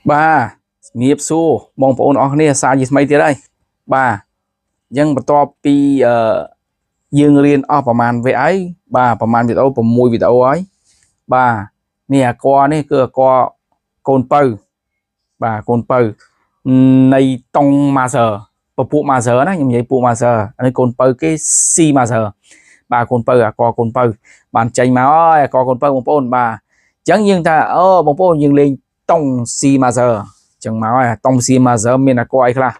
បាទជំរាបសួរបងប្អូនអរគ្នាសាជាថ្មីទៀតហើយបាទអញ្ចឹងបន្ទាប់ពីអឺយើងរៀនអស់ប្រហែលវគ្គហើយបាទប្រហែលវីដេអូ6វីដេអូហើយបាទនេះអាកនេះគឺអាកកូនពៅបាទកូនពៅនៃតុង majeur ពពួក majeur ណាខ្ញុំនិយាយពួក majeur អានេះកូនពៅគេ C majeur បាទកូនពៅអាកកូនពៅបានចេញមកហើយអាកកូនពៅបងប្អូនបាទអញ្ចឹងយើងថាអូបងប្អូនយើងលេងតុង C majeur អញ្ចឹងមកហើយតុង C majeur មានអាកអីខ្លះ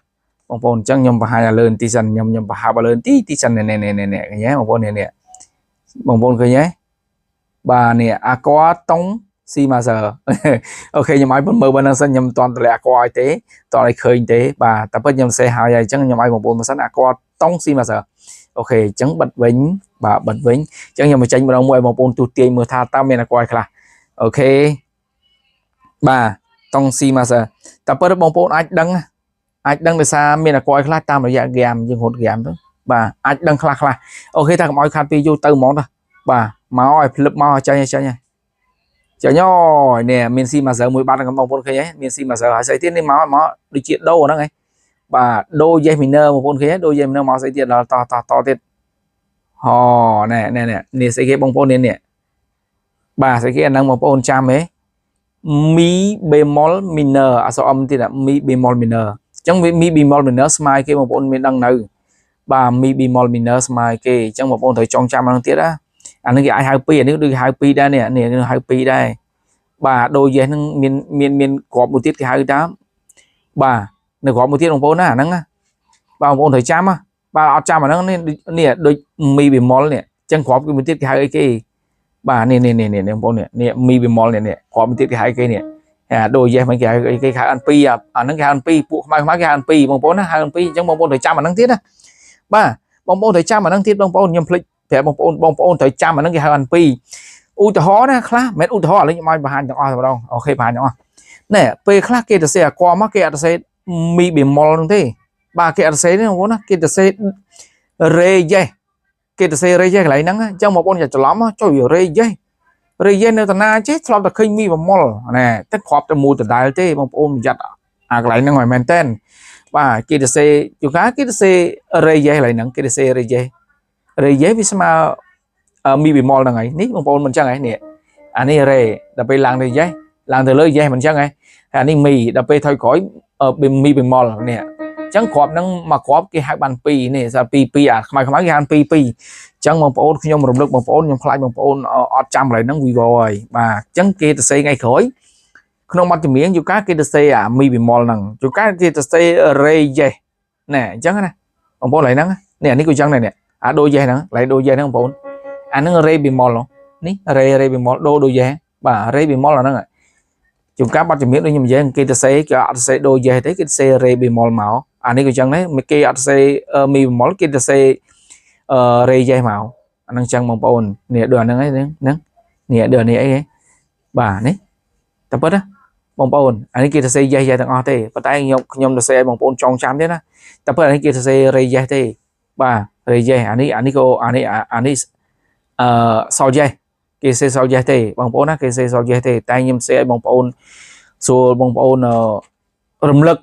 បងប្អូនអញ្ចឹងខ្ញុំបង្ហាញឲ្យលើបន្តិចសិនខ្ញុំខ្ញុំបង្ហាញឲ្យលើបន្តិចតិចសិននេះនេះនេះនេះឃើញទេបងប្អូននេះនេះបងប្អូនឃើញទេបាទនេះអាកតុង C majeur OK ខ្ញុំឲ្យមើលប៉ុណ្្នឹងសិនខ្ញុំមិនទាន់តម្លាក់អាកឲ្យទេតឲ្យឃើញទេបាទតែពិតខ្ញុំសេហើយហើយអញ្ចឹងខ្ញុំឲ្យបងប្អូនមើលសិនអាកតុង C majeur OK អញ្ចឹងបិទវិញបាទបិទវិញអញ្ចឹងខ្ញុំបញ្ចេញម្ដងមួយឲ្យបងប្អូនទូទាញមើលថាតើមានអាកអីខ្លះOK បាទតុង C majeur តែពិតបងប្អូនអាចដឹងអាចដឹងដោយសារមានអាកអីខ្លះតាមរយៈហ្គេមយើងរត់ហ្គេមទៅបាទអាចដឹងខ្លះខ្លះOK តែកុំឲ្យខាត់ពីយូរទៅហ្មងទៅបាទមកឲ្យភ្លឹបមកឲ្យចាញ់ឲ្យចាញ់ចាញ់អូយនេះមាន C majeur មួយបាត់បងប្អូនឃើញទេមាន C majeur ហើយស្អីទៀតនេះមកមកដូចជាដូហ្នឹងឯងបាទដូ dièse mineur បងប្អូនឃើញទេដូ dièse mineur មកស្អីទៀតដល់តតតទៀតហណែណែនេះស្អីគេបងប្អូននេះនេះបាទស្អីគេអាហ្នឹងបងប្អូនចាំទេ mi bémol mineur អក្សរ M ទៀត mi bémol mineur អញ្ចឹងវា mi bémol mineur ស្មើគេបងប្អូនមានដឹងនៅបាទ mi bémol mineur ស្មើគេអញ្ចឹងបងប្អូនត្រូវចងចាំអាហ្នឹងទៀតណាអាហ្នឹងគេអាចហៅពីរអានេះដូចហៅពីរដែរនេះនេះហៅពីរដែរបាទដូ dièse ហ្នឹងមានមានមានក្របមួយទៀតគេហៅតាមបាទនៅក្របមួយទៀតបងប្អូនណាអាហ្នឹងណាបាទបងប្អូនត្រូវចាំណាបាទអត់ចាំអាហ្នឹងនេះនេះដូច mi bémol នេះអញ្ចឹងក្របមួយទៀតគេហៅអីគេបាទនេះនេះនេះនេះបងប្អូននេះនេះ mi bémol នេះនេះក្របមួយទៀតគេហៅគេនេះអាដូ dièse មិនគេហៅអីគេហៅអាន2អាហ្នឹងគេហៅអាន2ពួកខ្មៅខ្មៅគេហៅអាន2បងប្អូនណាហៅអាន2អញ្ចឹងបងប្អូនត្រូវចាំអាហ្នឹងទៀតណាបាទបងប្អូនត្រូវចាំអាហ្នឹងទៀតបងប្អូនខ្ញុំភ្លេចប្រាប់បងប្អូនបងប្អូនត្រូវចាំអាហ្នឹងគេហៅអាន2ឧទាហរណ៍ណាខ្លះមិនឧទាហរណ៍ឥឡូវខ្ញុំឲ្យបង្ហាញទាំងអស់តែម្ដង OK បង្ហាញទាំងអស់ណែពេលខ្លះគេទៅសេអាកមកគេអត់ទៅសេ mi bémol ហ្នឹងទេបាទគេអត់ទៅសេទេបងប្អូនណាគេទៅសេរេ dièse គេទៅសេរេ dièse កន្លែងហ្នឹងអញ្ចឹងបងប្អូនอย่าច្រឡំចុយរេ dièse រេ dièse នៅតាណាចេះធ្លាប់តែឃើញ mi bémol ណែតែគ្រាប់តែមួយដដែលទេបងប្អូនប្រយ័ត្នអាកន្លែងហ្នឹងឲ្យមែនតែនបាទគេទៅសេជួនកាលគេទៅសេរេ dièse កន្លែងហ្នឹងគេទៅសេរេ dièse រេ dièse វាស្មើ mi bémol ហ្នឹងហើយនេះបងប្អូនមិនចឹងហ៎នេះអានេះរេដល់ពេលឡើងទៅ dièse ឡើងទៅលើ dièse មិនចឹងហ៎ហើយអានេះ mi ដល់ពេលថយក្រោយ mi bémol នេះអញ្ចឹងគ្រាប់ហ្នឹងមកគ្រាប់គេហៅបាន2នេះថា2 2អាខ្មៅខ្មៅគេហៅ2 2អញ្ចឹងបងប្អូនខ្ញុំរំលឹកបងប្អូនខ្ញុំខ្លាចបងប្អូនអត់ចាំកន្លែងហ្នឹង Vivo ហើយបាទអញ្ចឹងគេទៅសេថ្ងៃក្រោយក្នុងបទចម្រៀងយូកាគេទៅសេអា mi bémol ហ្នឹងយូកាគេទៅសេរេ dièse ណែអញ្ចឹងណាបងប្អូនកន្លែងហ្នឹងនេះអានេះក៏អញ្ចឹងដែរនេះអាដូ dièse ហ្នឹងកន្លែងដូ dièse ហ្នឹងបងប្អូនអាហ្នឹងរេ bémol នេះរេរេ bémol ដូដូ dièse បាទរេ bémol អាហ្នឹងជួនកាលបទចម្រៀងដូចខ្ញុំនិយាយគេទៅសេគេអត់ទៅសេដូ dièse ទេគេទៅសេរេ bémol មកអានេះក៏អញ្ចឹងដែរគេអត់ទៅសេ mi bémol គេទៅសេរេ dièse មកអាហ្នឹងអញ្ចឹងបងប្អូននេះដូចអាហ្នឹងហ្នឹងហ្នឹងនេះដូចអានេះអីហ៎បាទនេះតែពិតណាបងប្អូនអានេះគេទៅសេ dièse dièse ទាំងអស់ទេប៉ុន្តែខ្ញុំខ្ញុំទៅសេឲ្យបងប្អូនចងចាំទេណាតែពិតអានេះគេទៅសេរេ dièse ទេបាទរេ dièse អានេះអានេះក៏អានេះអានេះអឺ sol dièse គេសេ sol dièse ទេបងប្អូនណាគេសេ sol dièse ទេតែខ្ញុំសេឲ្យបងប្អូនសួរបងប្អូនរំលឹក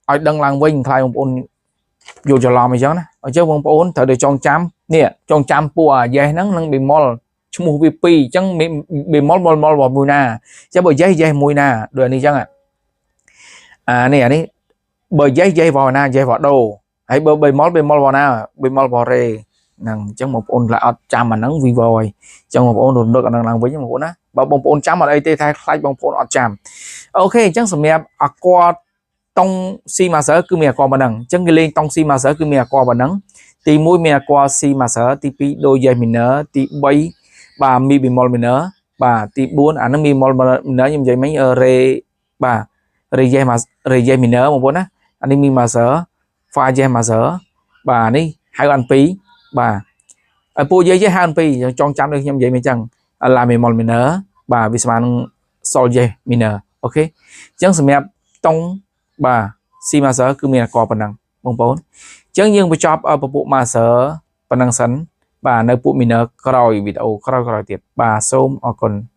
ឲ្យដឹងឡើងវិញខ្លាចបងប្អូនយល់ច្រឡំអញ្ចឹងណាអញ្ចឹងបងប្អូនត្រូវតែចងចាំនេះចងចាំពួកអា dièse ហ្នឹងនិង bémol ឈ្មោះវាពីរអញ្ចឹង bémol មលមលរបស់មួយណាអញ្ចឹងបើ dièse dièse មួយណាដូចអានេះអញ្ចឹងអានេះអានេះបើ dièse dièse របស់ណា dièse របស់ដូហើយបើ bémol bémol របស់ណា bémol របស់រេហ្នឹងអញ្ចឹងបងប្អូនខ្លះអត់ចាំអាហ្នឹង Vivo ហើយអញ្ចឹងបងប្អូនរំលឹកអាហ្នឹងឡើងវិញបងប្អូនណាបើបងប្អូនចាំអត់អីទេតែខ្លាចបងប្អូនអត់ចាំOK អញ្ចឹងសម្រាប់អាកតុង C majeur គឺមានអាកប៉ុណ្ណឹងអញ្ចឹងគេលេងតុង C majeur គឺមានអាកប៉ុណ្ណឹងទី1មានអាក C majeur ទី2 do dièse mineur ទី3បាទ mi bémol mineur បាទទី4អាហ្នឹង mi bémol mineur ខ្ញុំនិយាយមិញរេបាទរេ dièse រេ dièse mineur បងប្អូនណាអានេះ mi majeur fa dièse majeur បាទនេះហៅអាន2បាទឲ្យពួកយាយហៅអាន2ចងចាំដូចខ្ញុំនិយាយមិញអញ្ចឹង la bémol mineur បាទវាស្មើនឹង sol dièse mineur OK អញ្ចឹងសម្រាប់តុងបាទ C majeur គឺមានអាកប៉ុណ្ណឹងបងប្អូនអញ្ចឹងយើងបញ្ចប់ពពួក majeur ប៉ុណ្ណឹងសិនបាទនៅពួក mineur ក្រោយវីដេអូក្រោយៗទៀតបាទសូមអរគុណ។